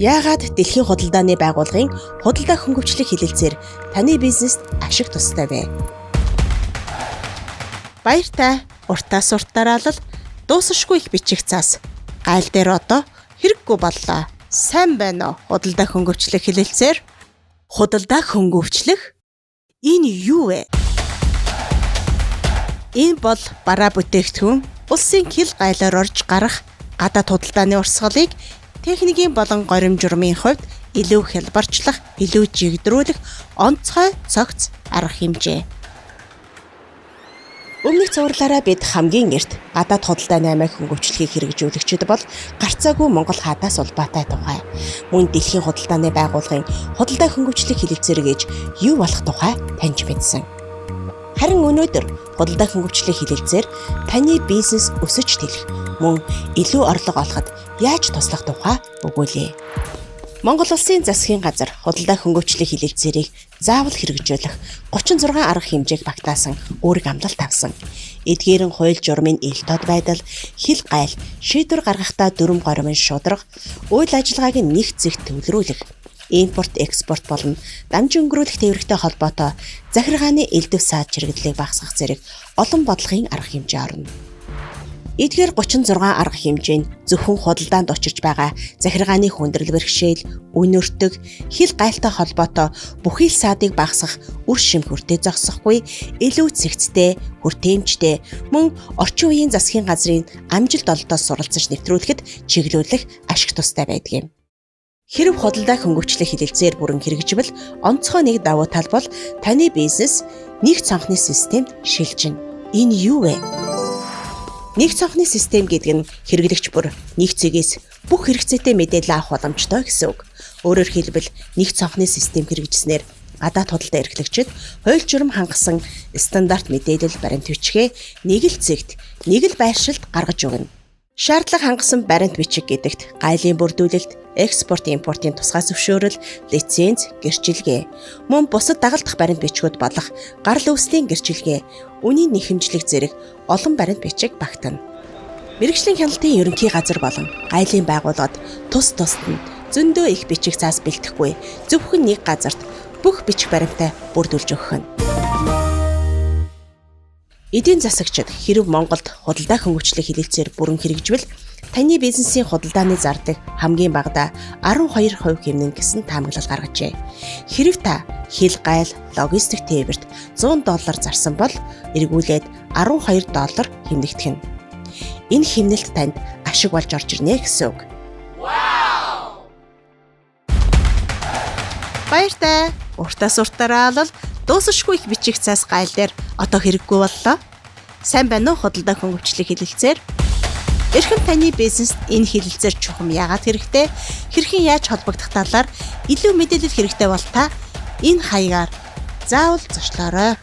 Яагаад дэлхийн худалдааны байгууллагын худалдаа хөнгөвчлөх хэлэлцээр таны бизнест ашиг тустай вэ? Баяртай, уртаас уртаараа л дуусшгүй их бичих цаас гайл дээр одоо хэрэггүй боллоо. Сайн байна уу? Худалдаа хөнгөвчлөх хэлэлцээр. Худалдаа хөнгөвчлөх энэ юу вэ? Энэ бол бараа бүтээгдэхүүн улсын хил гайлаар орж гарах гадаад худалдааны урсгалыг техникийн болон горим журмын хувьд илүү хялбарчлах, илүү жигдрүүлэх онцгой цогц арга хэмжээ. Өмнөх цувралаараа бид хамгийн эрт гадаад худалдааны аймаг хөнгөвчлөгийг хэрэгжүүлэгчид бол гарцаагүй Монгол хаадаас улбаатай тухай, мөн дэлхийн худалдааны байгууллагын худалдаа хөнгөвчлөх хэлэлцээр гэж юу болох тухай таньж мэдсэн. Харин өнөөдөр худалдаа хөнгөвчлөх хэлэлцээр таны бизнес өсөж тэлэх, мөн илүү орлого олоход яаж туслах тухай өгүүлье. Монгол улсын засгийн газар худалдаа хөнгөвчлөх хэлэлцээрийг заавал хэрэгжүүлэх 36 арга хэмжээг багтаасан үүрэг амлалт авсан. Эдгээр нь хууль журмын ил тод байдал, хил гайл, шийдвэр гаргахдаа дүрм горимын шударга, үйл ажиллагааг нь нэг зэгт төвлөрүүлэх, импорт, экспорт болон дамжин өнгөрүүлэх тээврэгтэй холбоотой захиргааны элдэв саад чирэгдлийг багасгах зэрэг олон бодлогын арга хэмжээ орно. Эдгээр 36 арга хэмжээ нь зөвхөн худалдаанд учирч байгаа захиргааны хүндрэл бэрхшээл, үн өртөг, хил гайлтай холбоотой бүхий л саадыг багасгах үр шим хүртээ зогсохгүй, илүү цэгцтэй, хүртээмжтэй, мөн орчин үеийн засгийн газрын амжилт ололтоос суралцаж нэвтрүүлэхэд чиглүүлэх ашиг тустай байдаг юм. Хэрв худалдаа хөнгөвчлөх хэлэлцээр бүрэн хэрэгжвэл онцгой нэг давуу тал бол таны бизнес нэг цонхны системд шилжинэ. Энэ юу вэ? Нэг цонхны систем гэдэг нь хэрэглэгч бүр нэг цэгээс бүх хэрэгцээтэй мэдээлэл авах боломжтой гэсэн үг. Өөрөөр хэлбэл нэг цонхны систем хэрэгжсэнээр гадаад худалдаа эрхлэгчид хууль журам хангасан стандарт мэдээлэл баримт бичгээ нэг л цэгт, нэг л байршилд гаргаж өгнө. Шаардлага хангасан баримт бичиг гэдэгт гайлын бүрдүүлэлт, экспорт импортын тусгай зөвшөөрөл, лиценз, гэрчилгээ, мөн бусад дагалдах баримт бичгүүд болох гарал үүслийн гэрчилгээ, үнийн нэхэмжлэг зэрэг олон баримт бичиг багтана. Мэргэжлийн хяналтын ерөнхий газар болон гайлын байгууллагад тус тусад нь зөндөө их бичиг цаас бэлтгэхгүй, зөвхөн нэг газарт бүх бичих баримтаа бүрдүүлж өгөх нь. Эдийн засагчид хэрв Монголд худалдаа хөнгөвчлөх хэлэлцээр бүрэн хэрэгжвэл таны бизнесийн худалдааны зардлыг хамгийн багадаа 12% хэмнэн гэсэн таамаглал гаргажээ. Хэрв та хил гайл, логистик тээвэрт $100 зарсан бол эргүүлээд $12 хэмнэгдэх нь. Энэ хэмнэлт танд ашиг болж орж ирнэ гэсэн үг. Баяртай. Уртаас уртаараа л дуусшгүй их бичих цаас гайл дээр одоо хэрэггүй боллоо. Сайн байна уу худалдаа хөнгөвчлөх хэлэлцээр. Эрхэм таны бизнест энэ хэлэлцээр чухам яагаад хэрэгтэй, хэрхэн яаж холбогдох талаар илүү мэдээлэл хэрэгтэй бол та энэ хаягаар заавал зочлоорой.